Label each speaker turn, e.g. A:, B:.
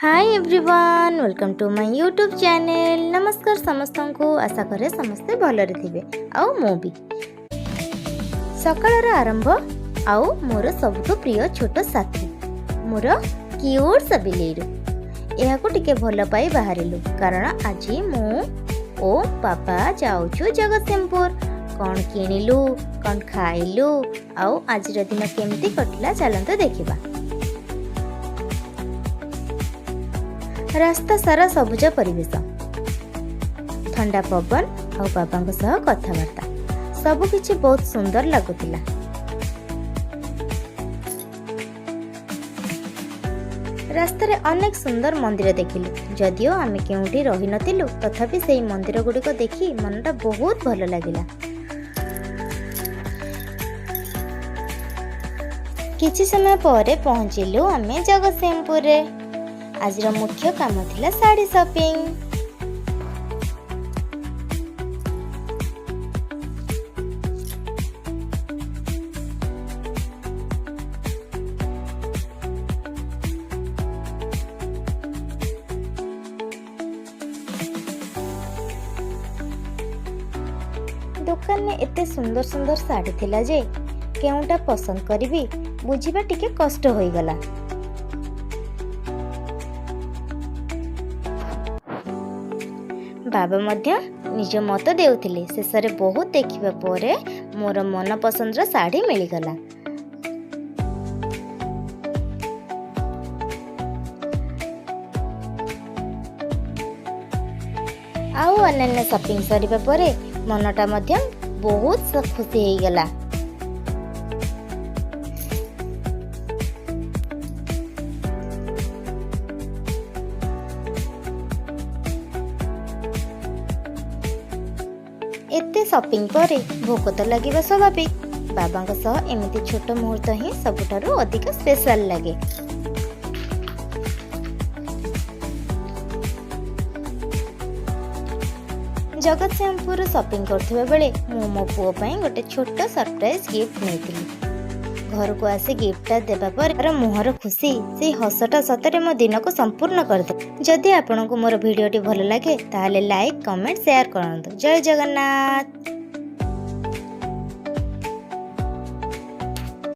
A: Hi everyone, welcome to my YouTube channel. ନମସ୍କାର ସମସ୍ତଙ୍କୁ। ଆଶା କରେ ସମସ୍ତେ ଭଲରେ ଥିବେ ଆଉ ମୁଁ ବି। ସକାଳର ଆରମ୍ଭ ଆଉ ମୋର ସବୁଠୁ ପ୍ରିୟ ଛୋଟ ସାଥୀ, ମୋର କ୍ୟୁଟ୍ ବିଲେଇରୁ ଏହାକୁ ଟିକେ ଭଲ ପାଇ ବାହାରିଲୁ, କାରଣ ଆଜି ମୁଁ ଓ ବାବା ଯାଉଛୁ ଜଗତସିଂହପୁର। କ'ଣ କିଣିଲୁ, କ'ଣ ଖାଇଲୁ ଆଉ ଆଜିର ଦିନ କେମିତି କଟିଲା, ଚାଲନ୍ତୁ ଦେଖିବା। ରାସ୍ତା ସାରା ସବୁଜ ପରିବେଶ, ଥଣ୍ଡା ପବନ ଆଉ ବାବାଙ୍କ ସହ କଥାବାର୍ତ୍ତା, ସବୁକିଛି ବହୁତ ସୁନ୍ଦର ଲାଗୁଥିଲା। ରାସ୍ତାରେ ଅନେକ ସୁନ୍ଦର ମନ୍ଦିର ଦେଖିଲୁ। ଯଦିଓ ଆମେ କେଉଁଠି ରହିନଥିଲୁ, ତଥାପି ସେଇ ମନ୍ଦିର ଗୁଡ଼ିକ ଦେଖି ମନଟା ବହୁତ ଭଲ ଲାଗିଲା। କିଛି ସମୟ ପରେ ପହଞ୍ଚିଲୁ ଆମେ ଜଗତସିଂହପୁରରେ। ଆଜିର ମୁଖ୍ୟ କାମ ଥିଲା ଶାଢ଼ୀ ସପିଂ। ଦୋକାନରେ ଏତେ ସୁନ୍ଦର ସୁନ୍ଦର ଶାଢ଼ୀ ଥିଲା ଯେ କେଉଁଟା ପସନ୍ଦ କରିବି ବୁଝିବା ଟିକେ କଷ୍ଟ ହୋଇଗଲା। ବାବା ମଧ୍ୟ ନିଜ ମତ ଦେଉଥିଲେ। ଶେଷରେ ବହୁତ ଦେଖିବା ପରେ ମୋର ମନ ପସନ୍ଦର ଶାଢ଼ୀ ମିଳିଗଲା। ଆଉ ଅନ୍ୟାନ୍ୟ ସପିଂ ସରିବା ପରେ ମନଟା ମଧ୍ୟ ବହୁତ ଖୁସି ହେଇଗଲା। ଏତେ ସପିଂ ପରେ ଭୋକ ତ ଲାଗିବା ସ୍ୱାଭାବିକ। ବାବାଙ୍କ ସହ ଏମିତି ଛୋଟ ମୁହୂର୍ତ୍ତ ହିଁ ସବୁଠାରୁ ଅଧିକ ସ୍ପେଶାଲ ଲାଗେ। ଜଗତସିଂହପୁର ସପିଂ କରୁଥିବା ବେଳେ ମୁଁ ମୋ ପୁଅ ପାଇଁ ଗୋଟେ ଛୋଟ ସରପ୍ରାଇଜ ଗିଫ୍ଟ ନେଇଥିଲି। ଘରକୁ ଆସି ଗିଫ୍ଟଟା ଦେବା ପରେ ତାର ମୁହଁର ଖୁସି, ସେଇ ହସଟା ସତରେ ମୋ ଦିନକୁ ସମ୍ପୂର୍ଣ୍ଣ କରିଦେଲା। ଯଦି ଆପଣଙ୍କୁ ମୋର ଭିଡ଼ିଓଟି ଭଲ ଲାଗେ, ତାହେଲେ ଲାଇକ୍, କମେଣ୍ଟ, ସେୟାର କରନ୍ତୁ। ଜୟ ଜଗନ୍ନାଥ।